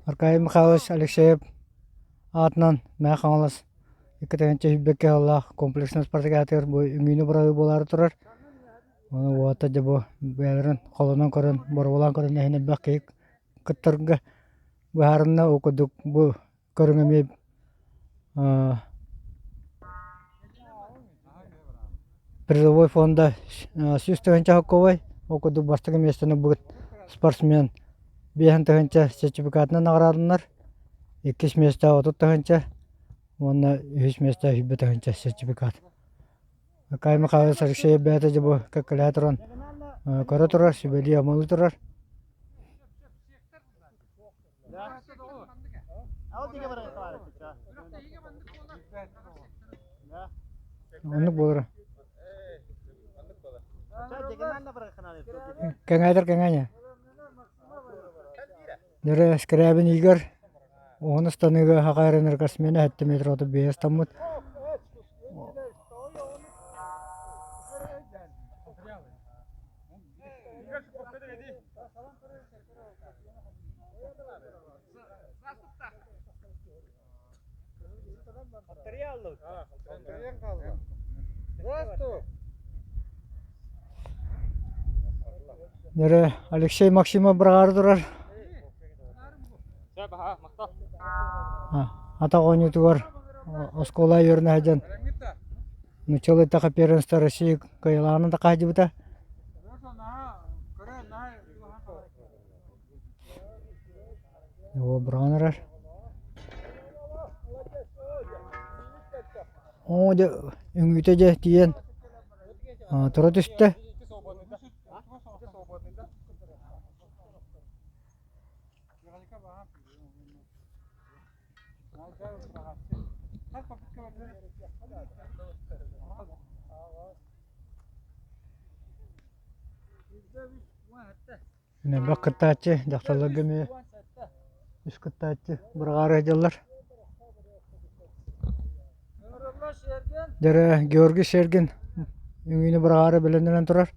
Аркадий Михайлович Алексеев аатынан Мэҥэ Хаҥалас 2 сүүрбэккэ сыллаах комплекснай спартакиадатыгар бу үҥүүнү быраҕыы буолаары турар. Ону уолаттар дьэ бу бэйэлэрин холонон көрөн, боруобалаан көрөн иһин элбэх киһи кыттарга быһаарынна. Ол курдук бу көрүҥ эмиэ Призовой фонда 100 000 холкуобай, ол курдук бастакы миэстэни ылбыт спортсмен 5 000 сертификатынан наҕараадаланар, иккис миэстэ 30 000 уонна үһүс миэстэ 20 000 сертификат. Акай Михайлович Алексеев бэйэтэ дьэ бу кэккэлэһэ туран көрө турар, сүбэлии-амалыы турар. Оннук буолара. Кэҥээтэр кэҥээнэ. Дөрө Скрябин Игорь уһун ыстаныыга саха эрэнэр смена сэттэ метр 35 ыстаммыт. Нөрө Алексей Максимов быраҕаары турар. Атах оонньуутугар оскуола үөрэнэ сылдьан нууччалыы эттэххэ первенство России кыайыылааҕынан да хаһдьыбыта. Оо, быраҕан эрэр. Оо, дьэ, үҥүүтэ дьэ тиийэн тура түстэ. Элбэх кыттааччы, дьахталларга эмиэ үс кыттааччы быраҕаары сылдьаллар. Дьэ Георгий Сергин үҥүүнү быраҕаары бэлэмнэнэн турар.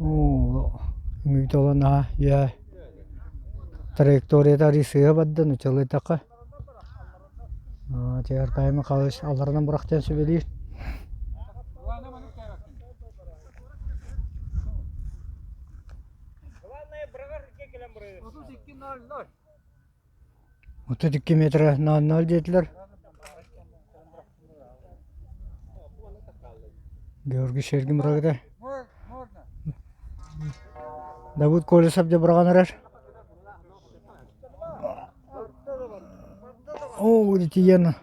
Үҥүүтэ олон наһаа үөһэ траекторията арыый сыыһа барда нууччалыы эттэххэ. Аркадий Михайлович алларанан бырах диэн сүбэлиир. 32 метра 00 диэтилэр. Георгий Сергин бырагыта. Давыд Колесов дьэ быраҕан эрэр. Оо, тиийэн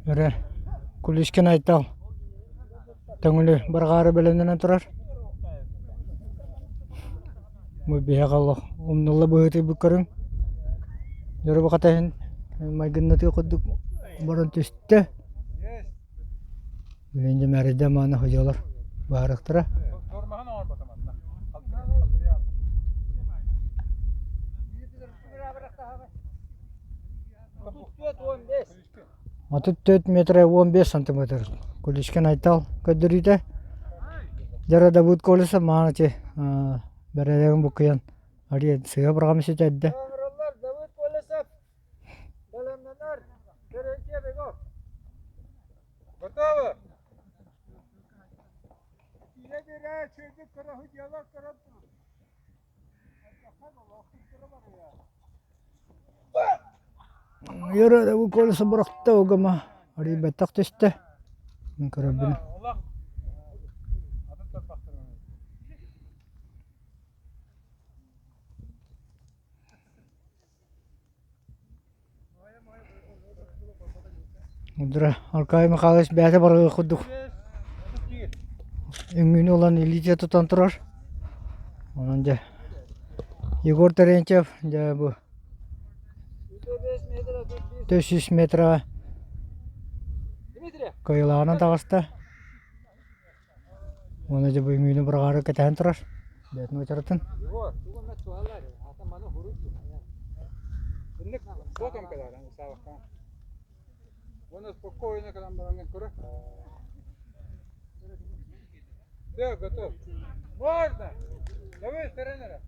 Эрэ Куличкин Айтал Төҥүлү быраҕаары бэлэмнэнэн турар. Бу биһиэхэ олох умнулла быһыытыйбыт көрүҥ. Дьоро хата иһин майгыннатыы курдук баран түстэ. Билигин дьэ мээрэйдэ мааны ходьолор баарыктара. 34 метра 15 сантиметр Куличкин Айтал көрдөрүүтэ. Дьара Давыд Колесов мааны ити бэрээдэгин буккуйан арыйан сыыһа быраҕан ситэрдэ. Юра колеса бырахта угама арыйбаттах түстэ. Көрөбүн. Мудра Аркадий Михайлович бэйэтэ барыга курдук үҥүүнү ылан илиитэ тутан турар. Онон дьэ Егор Терентьев дьэ бу 400 метра кыайыылааҕынан таҕыста. Уонна дьэ бу үҥүүнү быраҕаары кэтэһэн турар. Бэйэтин уочаратын.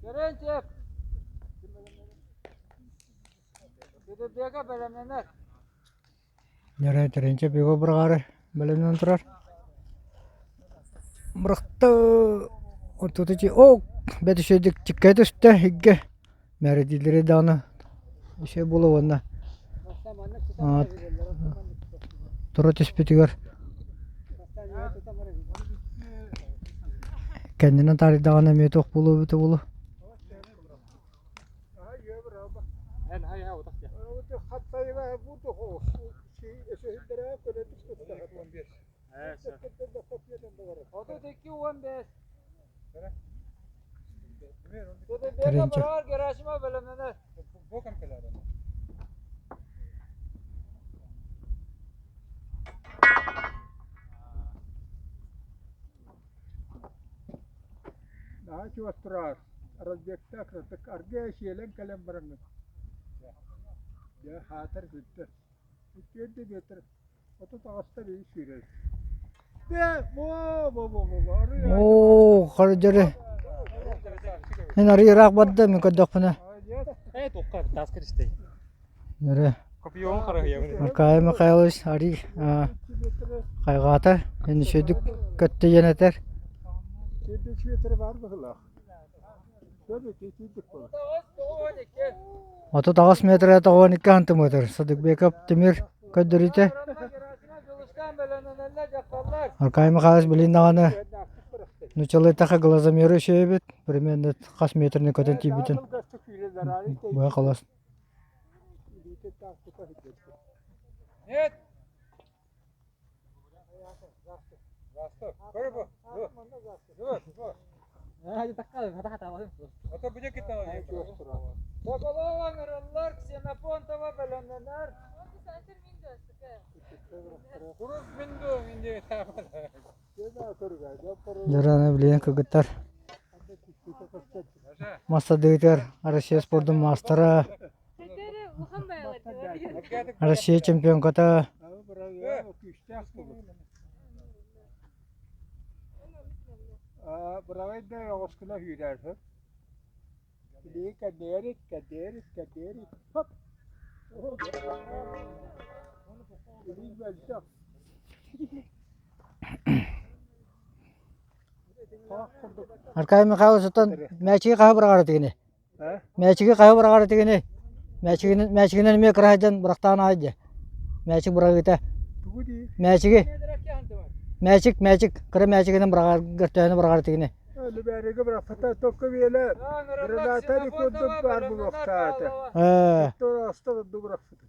Терентьев! Бэгэ бэлэмнэнэр. Ньара Терентьев Егор быраҕаары бэлэмнэнэн турар. Бырахта ортоту оо бэт үчүгэйдик чиккэйэ түстэ иһиргэ мээрийдииллэрэ даҕаны үчүгэй буолуо уонна тура түспүтүгэр кэннинэн таарыйдаҕына эмиэ туох буолуо эбитэ буолуо. Терентьев Наһаа чугас тураар, разбегтаах кыратык аргыый сиэлэн кэлэн бараҥҥын. Дьэ, хаатар бүттэ. Иккиэн метр 38-та бии сүүрэр. Оо, хара дьөрү. Мин арыый ыраах барда, мин көрдөхпүнэ. Э, туохха тааска истэй. Нөрө. Копион харахыйабын. Аркадий Михайлович арый хайҕаата, эн үчүгэйдик көттө диэн этэр. Бар быһылаах. 38 метр 92 сантиметр. Садыкбеков Тимир көрдөрүүтэ. Аркадий Михайлович билин даҕаны нуччалыытаха глазомеры үчүгэйбит. Примерно хас метрни көтөн тиийбитин быһа холос. Нет! Соколова Ксенофонтова бэлэмнэнэр. Дьараны билигин кыргыттар мастардыытыгар Россия спордун маастара, Россия чемпионката Аркадий Михайлович оттон мээчиги хаһы быраҕар этигиний? Мээчиги хаһы быраҕар этигиний? Мээчигинэн мээчигинэн эмиэ кыра сылдьан бырахтаан аай дии. Мээчик быраҕыыта. Мээчиги мээчик мээчик кыра мээчигинэн быраҕар төһөнү быраҕар этигиний? Лүбээригэ бырахпата токко биэлэ гранатаны курдук баар буолуохтаата. Ээ. Туораста ордук бырахпыта.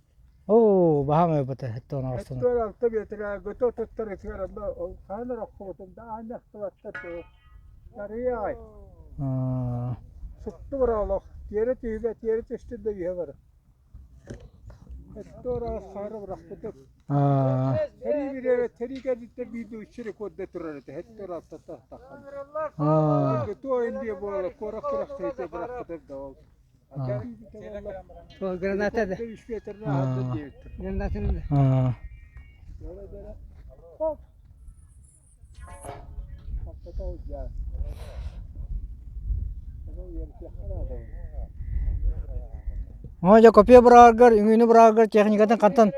Оо, баһаам эбитэ, эттон оҕустун. Эттон алта метра гото туттар ытыгар онно хаан ороххубутун да аанньахтыбаттар туох. Тарыйаай. Супту быраҕолох, тиэрэ түһүбэ, тиэрэ түстүн да үһэ бара. Эттон хаара бырахпытым. Тэрии бириэбэ, тэрии кэнниттэн биирдэ үччү рекорда турар этэ, эттон алтата таххан. Туо индия буола, куорак күрэхтэһиитэ бырахпытым да ол. Граната да. Гранатын Оо дьэ копия бырааҕар, үҥүүнү бырааҕар техникатын хантан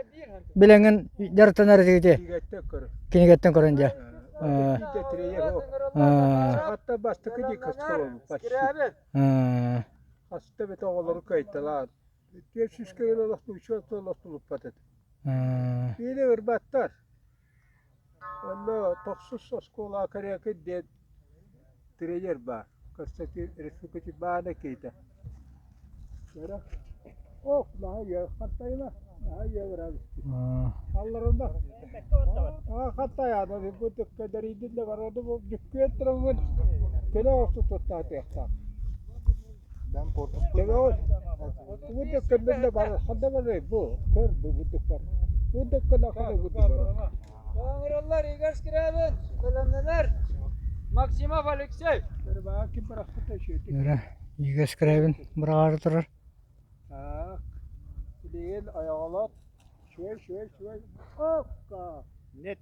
билэҥҥин дьарыктанар этигитий? Кинигэттэн көрөн дьэ. Бастакы Хаста эбэтэ оҕолору кыайталаан, 400 киһи олох учуот олох тулуппат этэ. Биири ырбаттар. Онно тохсус оскуола Корякин диэн тренер баар. Константин Республика Баана киһитэ. Ох, наһаа хантайына. Ыҥырыллар Игорь Скрябин, бэлэмнэнэр Максимов Алексей. Үөрэ Игорь Скрябин быраҕаары турар. Билигин ойоҕолоп шүө шүө шүө окка Нет.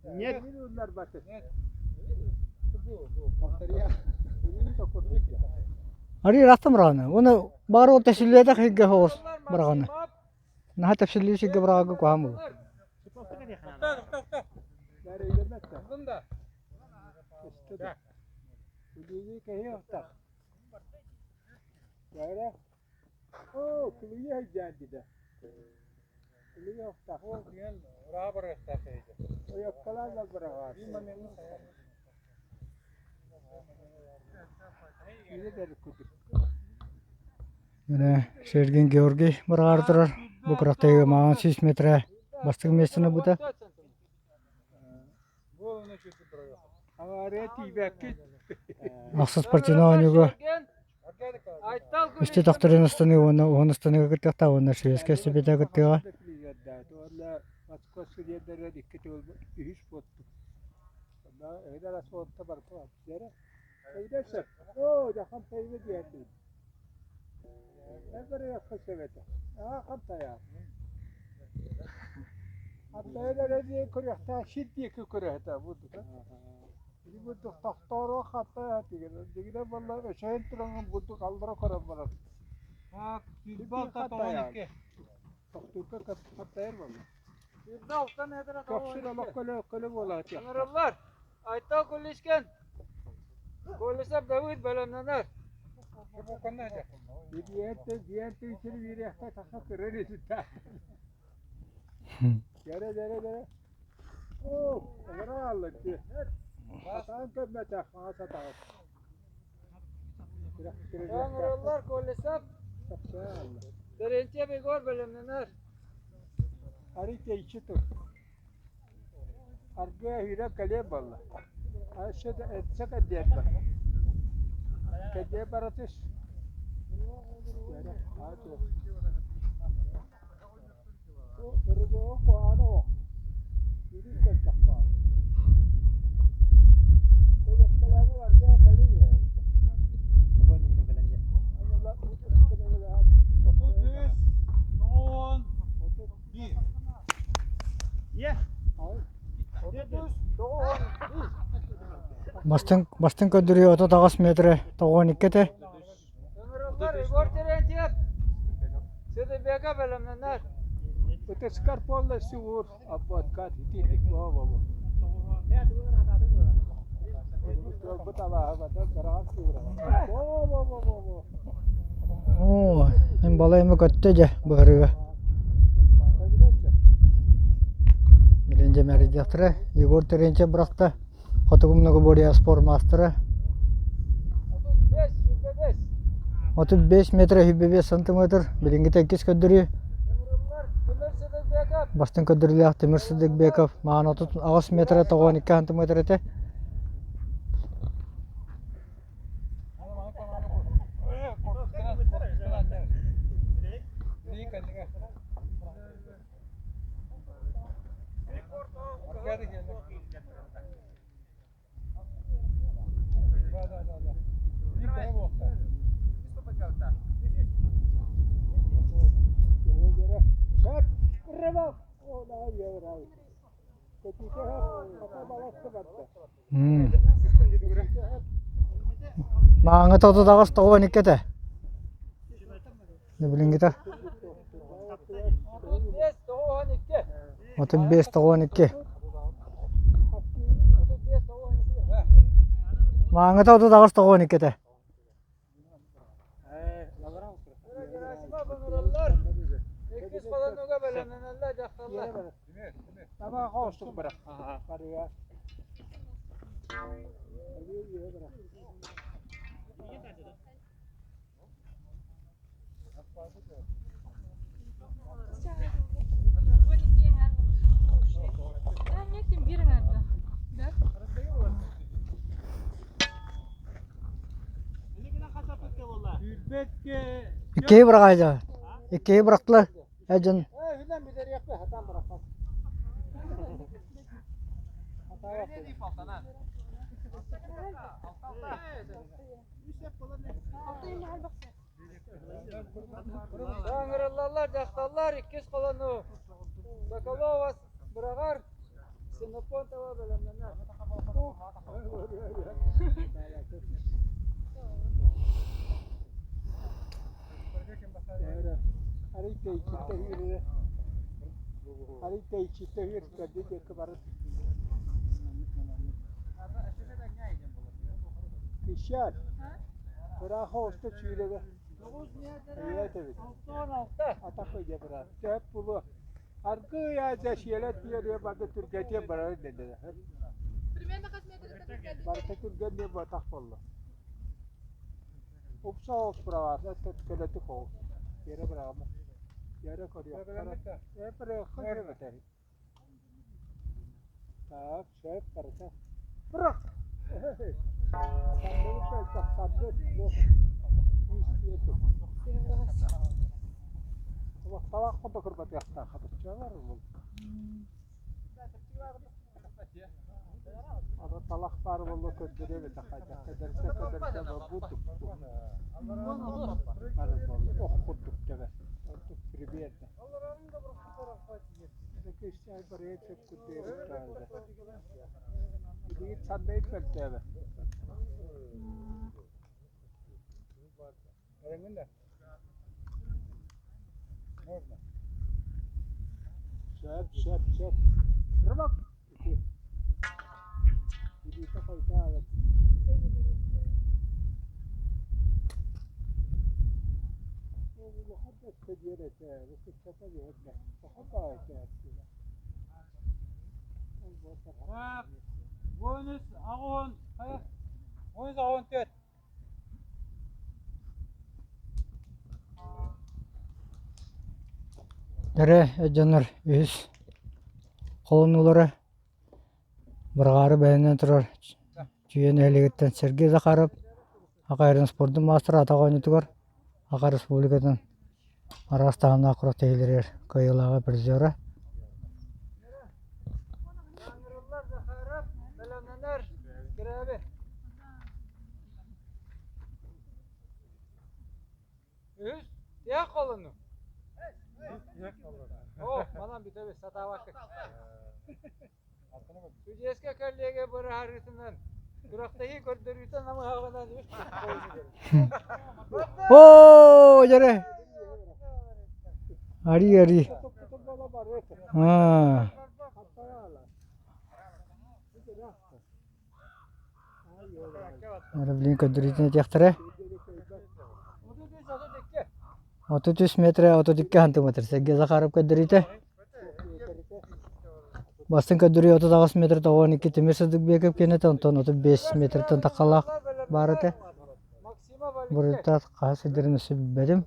Нет. Арый ыраахтан быраҕаны. Уонна баҕар ол тэсиллиэтэх сиргэ соҕус быраҕаны. Наһаа тэпсиллии сиргэ быраҕарга куһаҕан буолуо. Оо, кылыйа сылдьаан дидэ. Кылыйа охтах. Ойоккалаан балбараҕаар. Міне Сергин Георгий быраҕаары турар. Бу кырахтайга маҕан сүүс метрэ бастакы миэстэни ылбыта. Авария тиийбэккит. Ахсыс спортивнай оонньууга үстэ тохторун ыстаныы уонна уһун ыстаныыга кыттыахтаах уонна шведскэй эстафета кыттыаҕа. Ыҥырыллар Айтал Куличкин, Колесов Давыд бэлэмнэнэр. Ыҥырыллар Колесов, Терентьев Егор бэлэмнэнэр. Аргыа иһирэ кэлиэ буолла. Өссө кэлиэ бар. Кэлиэ бара түс. Бастыҥ бастыҥ көрдөрүү 38 метрэ 92 этэ. Ыҥырыллар Егор Терентьев, Сыдыбека бэлэмнэнэр. Ытыскар буолла суур обводкат итиитик буола Туолбут алааһы батан бараҕан суураҕа. Во-во-во-во-во. Оо, эн балай эмэ көттө дьэ быһарыыга. Билин дьэ мэрийдиэхтэрэ. Егор Терентьев бырахта. Хотугу многоборье спорт маастара. 35, 25. 35 метр 25 сантиметр. Билиҥҥитэ иккис көрдөрүү. Ыҥырыллар Тимир Сыдыкбеков. Бастыҥ көрдөрүүлээх Тимир Сыдыкбеков маҕан 38 метр 92 сантиметр этэ. Мааҥҥа 38 92 этэ. Билиҥҥитэ 35, 92. 35 92. Мааҥҥа 38 92 этэ. Герасимов ыҥырыллар. Иккис холонууга бэлэмнэнэллэр дьахталлар. Иккиһи быраҕаайда. Иккиһи бырахтылар. Эр дьон Ыҥырыллаллар дьахталлар иккис холону Соколова быраҕар, Ксенофонтова бэлэмнэнэр. Арый тэйиччиттэ үөр төрдү диэки барар. Кыщар. Ыраах оҕуста сүүрэгэ. Эйээт эбит. Атах өйө быраат. Сөп булуо. Аргыый аадьа сиэлэ тиэрэ барды түргэтиэ барар дэнэр. Барыта түргэн диэн батах буолла. Упса оҕус быраҕаата көлөтүк оҕус. Тиэрэ быраҕама. Тиэрэ көрүөххэ. Тиэрэ көрүөххэ диэбэтэ. Так, сөп барыта. Бырах! Талах курдук кырбатыахтаах хатыччалар бұл. Аны талах баар буолла көрдөрүө эбэтэ хайдах кэдэрсэ кэдэрсэ барбыт бары буолла ох курдук тэбэ ордук примерно Билигин сандайыт мөлтөөбө. Сөп, сөп, сөп. Рыбак. Илиитэ хойутаабыт. Улахан да өттө этэ, кыччата биһирдэ. Бонус аҕыс уон, 13 84. Эрэ дьоннор үһүс холонуулара быраҕаары бэлэмнэнэн турар Чүйэ нэһилиэгиттэн Сергей Захаров Аха спордун маастара атах оонньуутугар Аха Республикатын араас таһымнаах күрэхтэһиилэригэр кыайыылааҕа призера. Ыҥырыллар Захаров бэлэмнэнэр Кирээби. Үһүс тиһэх холону. Оо, манан бүтэбит, сатаабакка. Судейскай коллегия быһаарыытынан күрэхтэһии көрдөрүүтэ намыһаҕынан үс Оо, дьэрэ. Ари ари. Аа. Блин көрдөрүүтүн этиэхтэрэ. 33 метрэ 32 сантиметр. Сергей Захаров көрдөрүүтэ. Бастыҥ көрдөрүү 38 метр 92 Тимир Садыкбеков киэнэтэ, онтон 35 метртэн таххалаах баар этэ. Буруйдаах хаһа сылдьарын өссө билбэтим.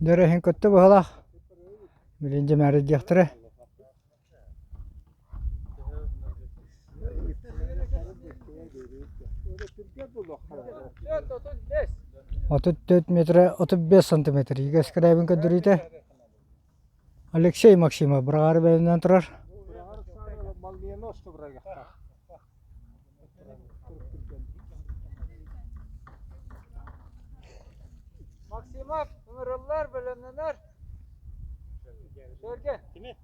Дөрөһүн көттө быһалаах. Билин дьэмээри диэхтэрэ. 34 метр 35 сантиметр. Ига скрябин көрдөрүүтэ. Алексей Максимов быраҕаары бэлэмнээн турар. Максимов ыҥырыллар, бэлэмнэнэр. Сэргэ. Кими?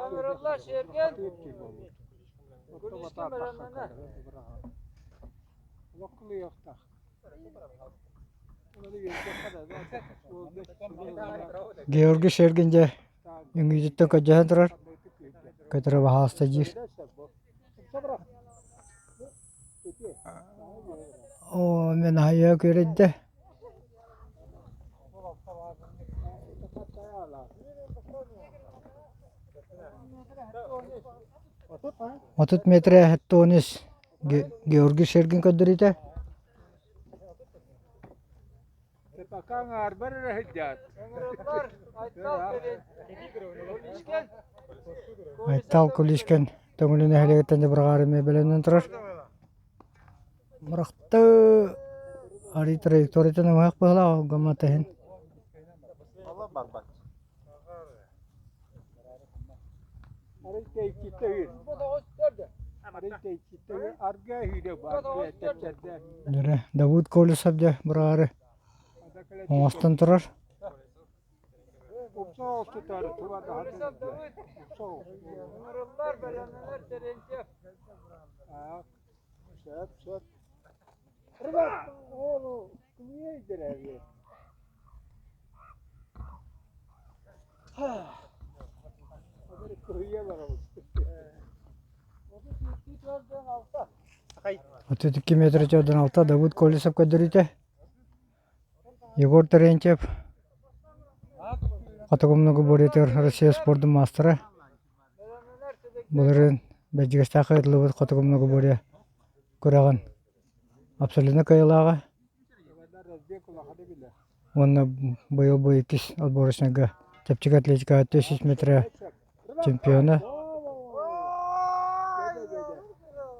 Ыҥырыллар Сэргэн. Куличкин бэлэмнэнэр. Георгий Шергин дьэ үҥүүтүттэн көрдөһөн турар, көтөрө баһаалыста диир. Оо, мин аһыйа күөрэйдэ. 30 метрэ хеттонис Георгий Шергин көрдөрүүтэ. Айтал Кулишкин Төҥүлү нэһилиэгиттэн дьабырҕаары эмиэ бэлэмнэн турар. Мырахты арый траекториятын ымыһах быһылаах гаммата иһин. Дөрө Давыд Колесов дьэ быраары оҥостон турар. 32 метр 46 Давыд Колесов көрдөрүүтэ. Егор Терентьев Хотугу многоборьетыгар Россия спордун маастара. Былырыын Бэрдьигэстээх ыытыллыбыт Хотугу многоборье күрэҕин абсолютно кыайыылааҕа. Уонна быйыл бу иккис отборочнайга чэпчэки атлетикаҕа 400 метрэ чемпиона.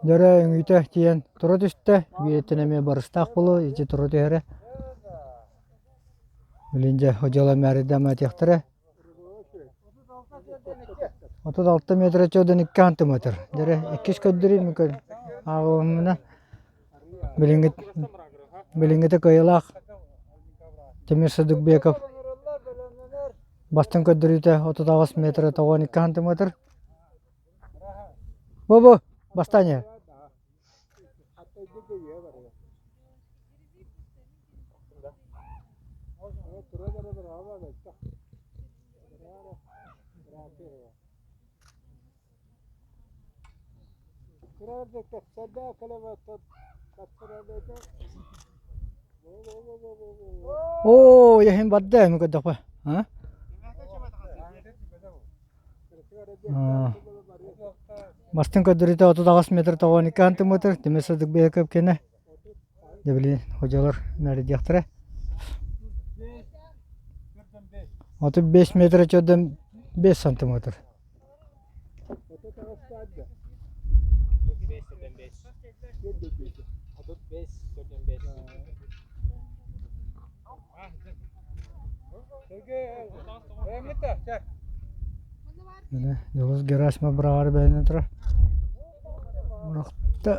Дьөрө үҥүүтэ тиийэн тура түстэ, биириттэн эмиэ барыстаах буолуо, ити тура түһэрэ. Билин дьэ одьуола мээрийдэм этиэхтэрэ. 36 метр чодон 2 сантиметр. Дьэрэ иккис көрдөрүүм көр ааҕымына билиҥҥи билиҥҥитэ кыайыылаах Тимир Садыкбеков бастыҥ көрдөрүүтэ 38 метр 92 сантиметр. Бу-бу, бастаан Оо, иһин барда эми көрдөхпө. А? Бастыҥ көрдөрүүтэ 38 метр 92 сантиметр, тимир сырдык бэйэ кэнэ. Дьэ билигин ходьолор мээрийдиэхтэрэ. 35 метр чөрдөн 5 сантиметр. Дьулус Герасимов быраҕаары бэлэмнэнэн турар. Мурахта.